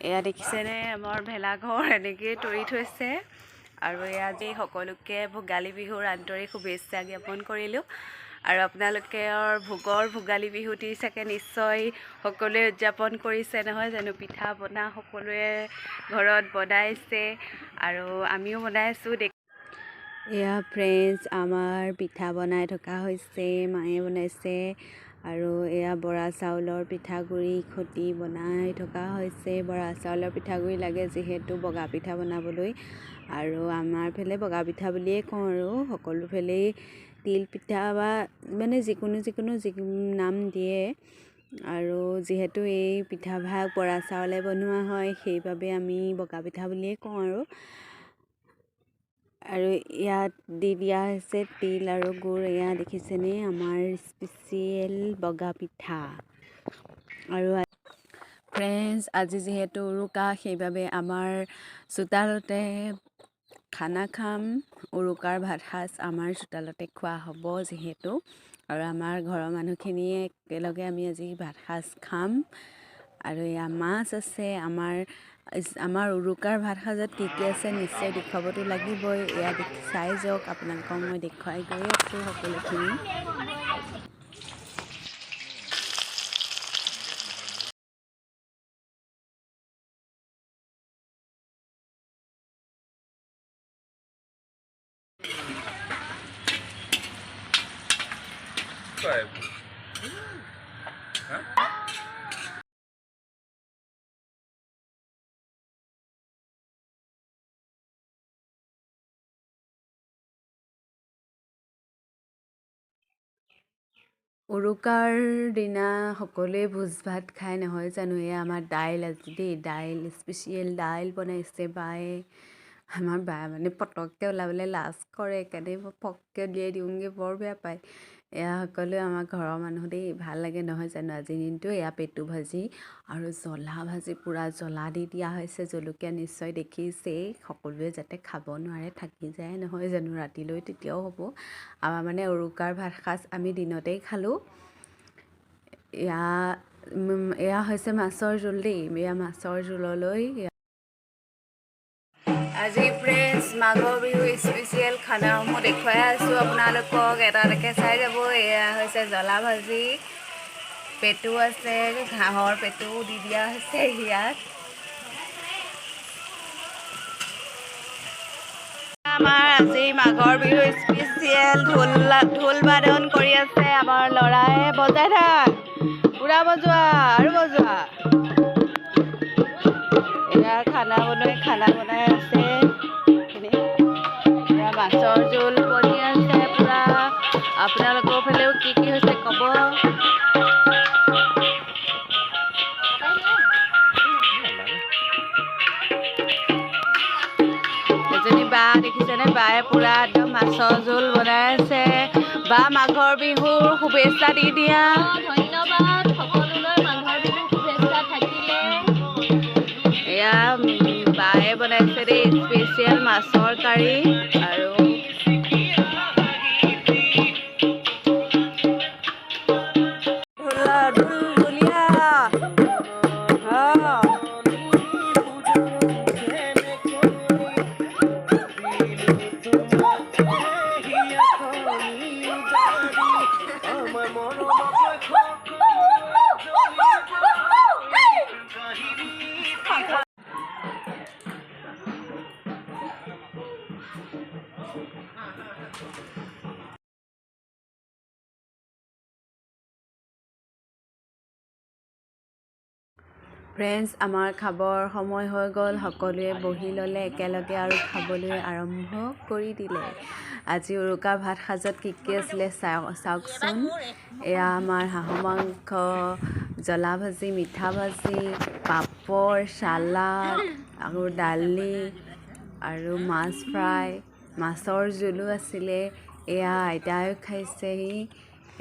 এয়া দেখিছেনে আমাৰ ভেলাঘৰ এনেকেই তৰি থৈছে। আৰু এয়া আজি সকলোকে ভোগালী বিহুৰ আন্তৰিক শুভেচ্ছা জ্ঞাপন কৰিলোঁ। আৰু আপোনালোকৰ ভোগৰ ভোগালী বিহুটি চাগে নিশ্চয় সকলোৱে উদযাপন কৰিছে নহয় জানো? পিঠা পনা সকলোৱে ঘৰত বনাইছে আৰু আমিও বনাইছোঁ। এয়া ফ্ৰেণ্ডছ, আমাৰ পিঠা বনাই থকা হৈছে, মায়ে বনাইছে। আৰু এয়া বৰা চাউলৰ পিঠাগুড়ি খুটি বনাই থকা হৈছে। বৰা চাউলৰ পিঠাগুড়ি লাগে যিহেতু বগা পিঠা বনাবলৈ। আৰু আমাৰ ফালে বগা পিঠা বুলিয়ে কওঁ, আৰু সকলো ফালেই তিল পিঠা বা মানে যিকোনো যিকোনো যি নাম দিয়ে। আৰু যিহেতু এই পিঠাভাগ বৰা চাউলে বনোৱা হয়, সেইবাবে আমি বগা পিঠা বুলিয়ে কওঁ। আৰু আৰু ইয়াত দি দিয়া হৈছে তিল আৰু গুৰ। এয়া দেখিছেনে আমাৰ স্পেচিয়েল বগা পিঠা। আৰু ফ্ৰেণ্ডছ, আজি যিহেতু উৰুকা, সেইবাবে আমাৰ চোতালতে খানা খাম। উৰুকাৰ ভাত সাজ আমাৰ চোতালতে খোৱা হ'ব যিহেতু। আৰু আমাৰ ঘৰৰ মানুহখিনিয়ে একেলগে আমি আজি ভাত সাজ খাম। আৰু এয়া মাছ আছে। আমাৰ আমাৰ উৰুকাৰ ভাত সাজত কি কি আছে নিশ্চয় দেখুৱাবতো লাগিবই। এয়া দেখি চাই যাওক, আপোনালোকক মই দেখুৱাই গৈ আছোঁ সকলোখিনি। উৰুকাৰ দিনা সকলোৱে ভোজ ভাত খায় নহয় জানো? এয়া আমাৰ দাইল আজি দেই, দাইল স্পেচিয়েল দাইল বনাইছে বায়ে। আমাৰ বায়ে মানে পটককৈ ওলাবলৈ লাজ কৰে, সেইকাৰণে মই পককৈ উলিয়াই দিওঁগৈ, বৰ বেয়া পায়। এয়া সকলোৱে আমাৰ ঘৰৰ মানুহ দেই, ভাল লাগে নহয় জানো আজিৰ দিনটো। এয়া পেটু ভাজি আৰু জ্বলা ভাজি, পূৰা জ্বলা দি দিয়া হৈছে। জলকীয়া নিশ্চয় দেখিছেই সকলোৱে, যাতে খাব নোৱাৰে থাকি যায় নহয় জানো ৰাতিলৈ, তেতিয়াও হ'ব। আমাৰ মানে উৰুকাৰ ভাত সাজ আমি দিনতেই খালোঁ। এয়া এয়া হৈছে মাছৰ জোল দেই। এয়া মাছৰ জোললৈ আজি ফ্ৰেণ্ডছ মাঘৰ বিহু স্পেচিয়েল খানাসমূহ দেখুৱাই আছোঁ আপোনালোকক, এটা এটাকৈ চাই যাব। এয়া হৈছে জ্বলা ভাজি, পেটু আছে, ঘাঁহৰ পেটু দি দিয়া হৈছে ইয়াত। আমাৰ আজি মাঘৰ বিহু স্পেচিয়েল ঢোল ঢোল বাদন কৰি আছে আমাৰ ল'ৰাই। বজাই থাক, পুৰা বজোৱা আৰু বজোৱা। এয়া খানা বনাই খানা বনাই আছে। এয়া মাছৰ জোল বনি আছে পুৰা। আপোনালোকৰ ফালেও কি কি হৈছে ক'ব। এজনী বা দেখিছেনে, বায়ে পুৰা একদম মাছৰ জোল বনাই আছে। বা, মাঘৰ বিহুৰ শুভেচ্ছা দি দিয়া। ধন্যবাদ সকলোলৈ, মাঘৰ বিহুৰ শুভেচ্ছা থাকিলে। এয়া বায়ে বনাইছে দেই স্পেচিয়েল মাছৰ কাৰী। আৰু ঢোলা ঢোল ঢুলীয়া। অঁ, ফ্ৰেণ্ডছ, আমাৰ খাবৰ সময় হৈ গ'ল। সকলোৱে বহি ল'লে একেলগে আৰু খাবলৈ আৰম্ভ কৰি দিলে। আজি উৰুকা ভাত সাজত কি কি আছিলে চাওকচোন। এয়া আমাৰ হাঁহৰ মাংস, জ্বলা ভাজি, মিঠা ভাজি, পাপৰ, চালাড আৰু দালি আৰু মাছ ফ্ৰাই, মাছৰ জোলো আছিলে। এয়া আইতায়ো খাইছেহি।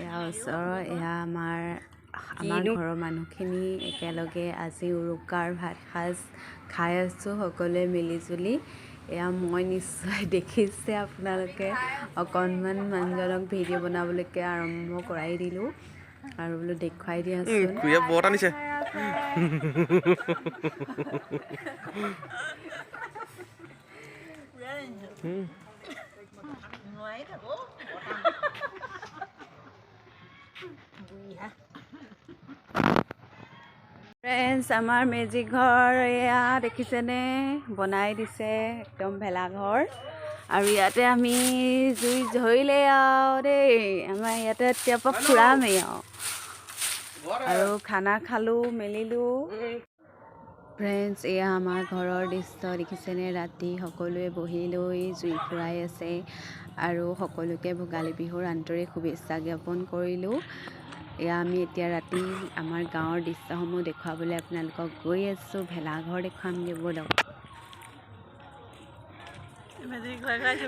এয়া ওচৰৰ এয়া আমাৰ আমাৰ ঘৰৰ মানুহখিনি একেলগে আজি উৰুকাৰ ভাত সাজ খাই আছোঁ সকলোৱে মিলিজুলি। এয়া মই নিশ্চয় দেখিছে আপোনালোকে, অকণমান মানুহজনক ভিডিঅ' বনাবলৈকে আৰম্ভ কৰাই দিলোঁ আৰু বোলো দেখুৱাই দিয়াচোন। খুৰীয়ে বৰ টানিছে। আছে। ফ্ৰেণ্ডছ, আমাৰ মেজি ঘৰ এয়া দেখিছেনে, বনাই দিছে একদম ভেলাঘৰ। আৰু ইয়াতে আমি জুই ধৰিলে আৰু দেই, আমাৰ ইয়াতে এতিয়াৰ পৰা ফুৰামেই আৰু। আৰু খানা খালোঁ মেলিলোঁ। ফ্ৰেণ্ডছ, এয়া আমাৰ ঘৰৰ দৃশ্য দেখিছেনে, ৰাতি সকলোৱে বহি লৈ জুই ফুৰাই আছে। আৰু সকলোকে ভোগালী বিহুৰ আন্তৰিক শুভেচ্ছা জ্ঞাপন কৰিলোঁ। এয়া আমি এতিয়া ৰাতি আমাৰ গাঁৱৰ দৃশ্যসমূহ দেখুৱাবলৈ আপোনালোকক গৈ আছোঁ। ভেলাঘৰ দেখুৱামগৈ ব'লক।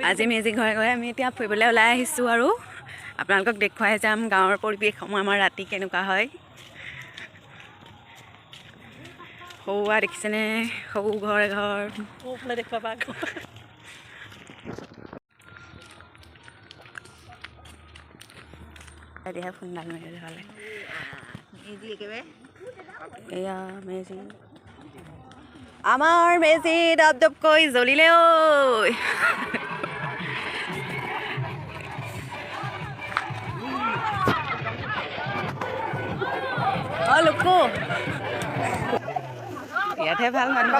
আজি মেজি ঘৰে ঘৰে আমি এতিয়া ফুৰিবলৈ ওলাই আহিছোঁ আৰু আপোনালোকক দেখুৱাই যাম গাঁৱৰ পৰিৱেশসমূহ আমাৰ ৰাতি কেনেকুৱা হয়। সৌৱা দেখিছেনে, সৌ ঘৰে ঘৰ। ফোনডাল মাৰি হ'লে এয়া মেজি, আমাৰ মেজি দপ দপকৈ জ্বলিলে ঐ। অ লুকু, ইয়াতহে ভাল মানুহ।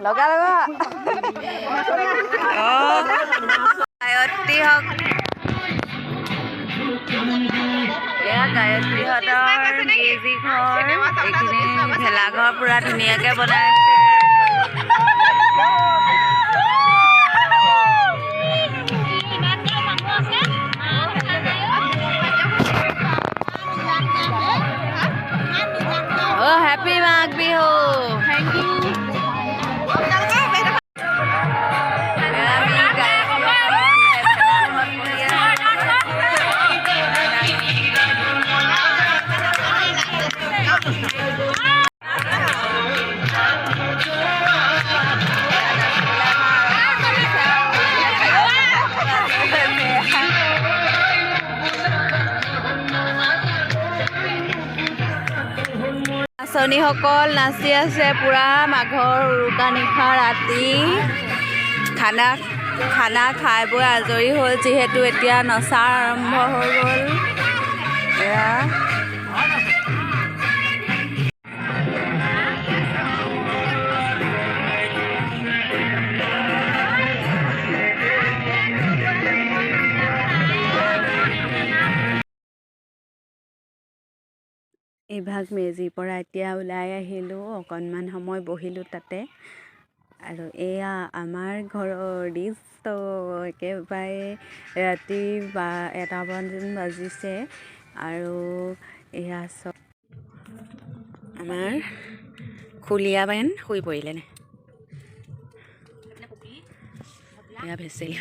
লগা লগা গায়ত্ৰী হওক, এয়া গায়ত্ৰীহঁতৰ মেজি ঘৰ। এইখিনি ভেলাঘৰ পুৰা ধুনীয়াকে বনাইছে। অ happy Magh Bihu. Thank you. নাচনীসকল নাচি আছে পুৰা মাঘৰ উৰুকা নিশা ৰাতি। খানা খানা খাই বৈ আজৰি হ'ল যিহেতু এতিয়া নচা আৰম্ভ হৈ গ'ল। এয়া এইভাগ মেজিৰ পৰা এতিয়া ওলাই আহিলোঁ, অকণমান সময় বহিলোঁ তাতে। আৰু এয়া আমাৰ ঘৰৰ দৃশ্য, একেবাৰে ৰাতি বা 1টামান বাজিছে। আৰু এয়া চব আমাৰ খুলীয়া বেন শুই পৰিলেনে, এয়া ভেচেলি।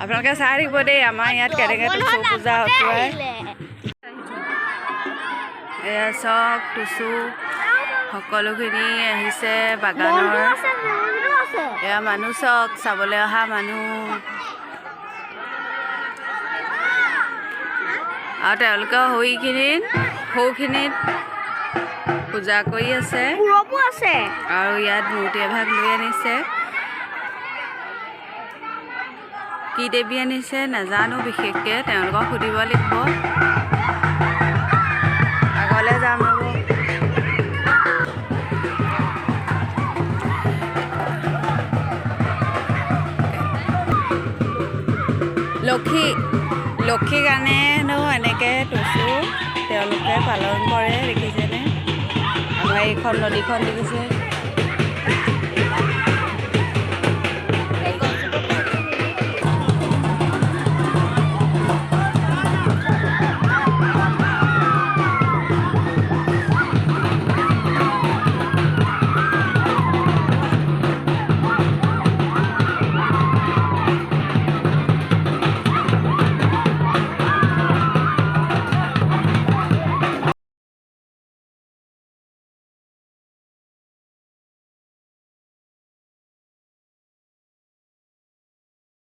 আপোনালোকে চাই থাকিব দেই আমাৰ ইয়াত কেনেকৈ টুচু পূজা উটুৱাই। এয়া চক টুচু সকলোখিনি আহিছে বাগানৰ। এয়া মানুহ চক চাবলৈ অহা মানুহ। আৰু তেওঁলোকৰ সৌখিনিত পূজা কৰি আছে। আৰু ইয়াত মূৰ্তি এভাগ লৈ আনিছে, কি দেৱী আনিছে নাজানো বিশেষকৈ, তেওঁলোকক সুধিব লাগিব। আগলৈ যাম ৰ'ব। লক্ষী লক্ষীৰ কাৰণে হেনো এনেকৈ টুচু তেওঁলোকে পালন কৰে, দেখিছেনে? আমাৰ এইখন নদীখন দেখিছে।